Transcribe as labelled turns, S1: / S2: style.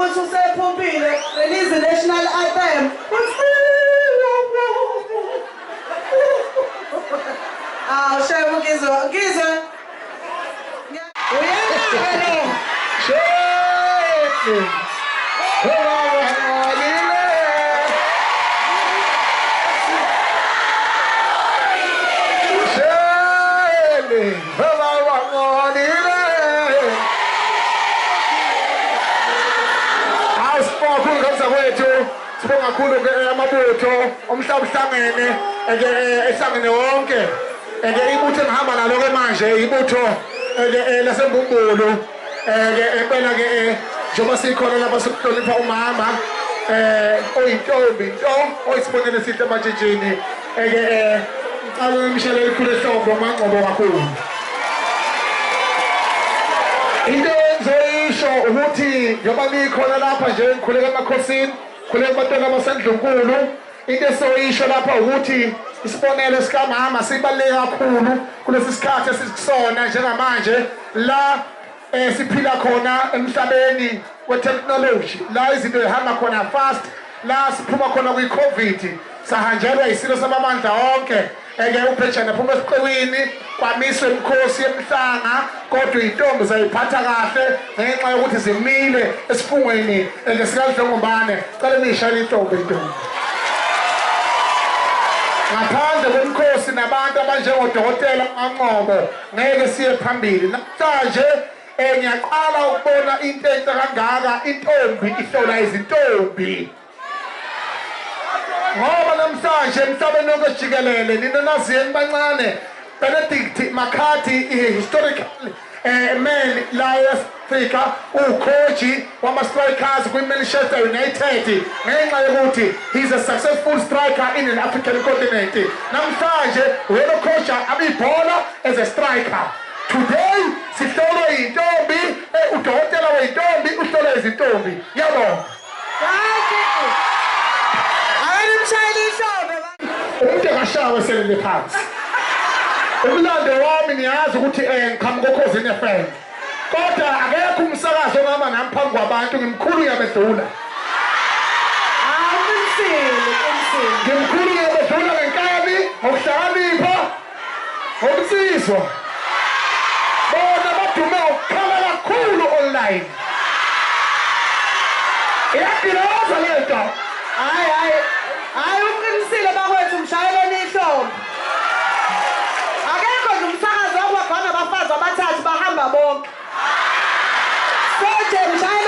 S1: ukuthi usephuphile, release the national anthem. Ah, shame Ngizwe, Ngizwe. Uyena lo.
S2: Shame. Sibonga kakhulu ke amabutho omhlaba uhlangene eke ehlangene wonke eke ibutho engihamba nalo ke manje ibutho eke lasembumbulu eke impela ke njengoba sikhona lapha sokuhlonipha umama oyintombi nto oyisibonelo esihle ematshitshini eke ngicela imishelo elikhulu ehlombe uMaNgcobo kakhulu. Into engizoyisho ukuthi njengoba nikhona lapha nje ngikhuleka emakhosini, khuleka abantwana basendlunkulu, into esoyisho lapha ukuthi isibonelo sikamama sibaluleke kakhulu kulesi sikhathi esikusona njengamanje la siphila khona emhlabeni we-technology, la izinto zihamba khona fast, la siphuma khona kwi-COVID, sahanjelwa isilo samamandla onke eke upheshana phuma esiqiwini kwamiswe imikhosi yemhlanga, kodwa iy'ntombi zayiphatha kahle ngenxa yokuthi zimile esifungweni eke sikaDlongombane. Cela niyishayele intombi intombi. Ngaphandle komkhosi nabantu abanjengodokotela uMaNgcobo ngeke siye phambili. Namhlanje ngiyaqala ukubona into enhle kangaka, intombi ihlola izintombi. Ngoba namhlanje emhlabeni wonke jikelele nina naziyeni bancane, Benedict McCarthy historical man la e-Africa, ucoach wama-strikers kwi-Manchester United ngenxa yokuthi he's a successful striker in an African continent. Namhlanje uyena coach abibhola as a striker. Today sihlolwe intombi, udokotela weyintombi uhlolwe izintombi. Ngiyabonga.
S1: Thank you. Ayenimshayela ihlombe.
S2: Umuntu akashawe selele phansi. Umlando wami niyazi ukuthi ngiqhamuka oKhozini FM. Kodwa akekho umsakazo ongama nami phambi kwabantu, ngimkhulu ngiyabedlula.
S1: Awuqinisile, uqinisile.
S2: Ngimkhulu ngiyabedlula ngenkani, ngokuhlakanipha, ngokunsizwa. Bona badume ngokukhala kakhulu online. Iyagiloza lento.
S1: Hayi hayi. Hayi uqinisile bakwethu, mshayeleni ihlombe. Akekho nje umsakazo okwagana abafazi abathathu bahamba bonke. So nje mshayeleni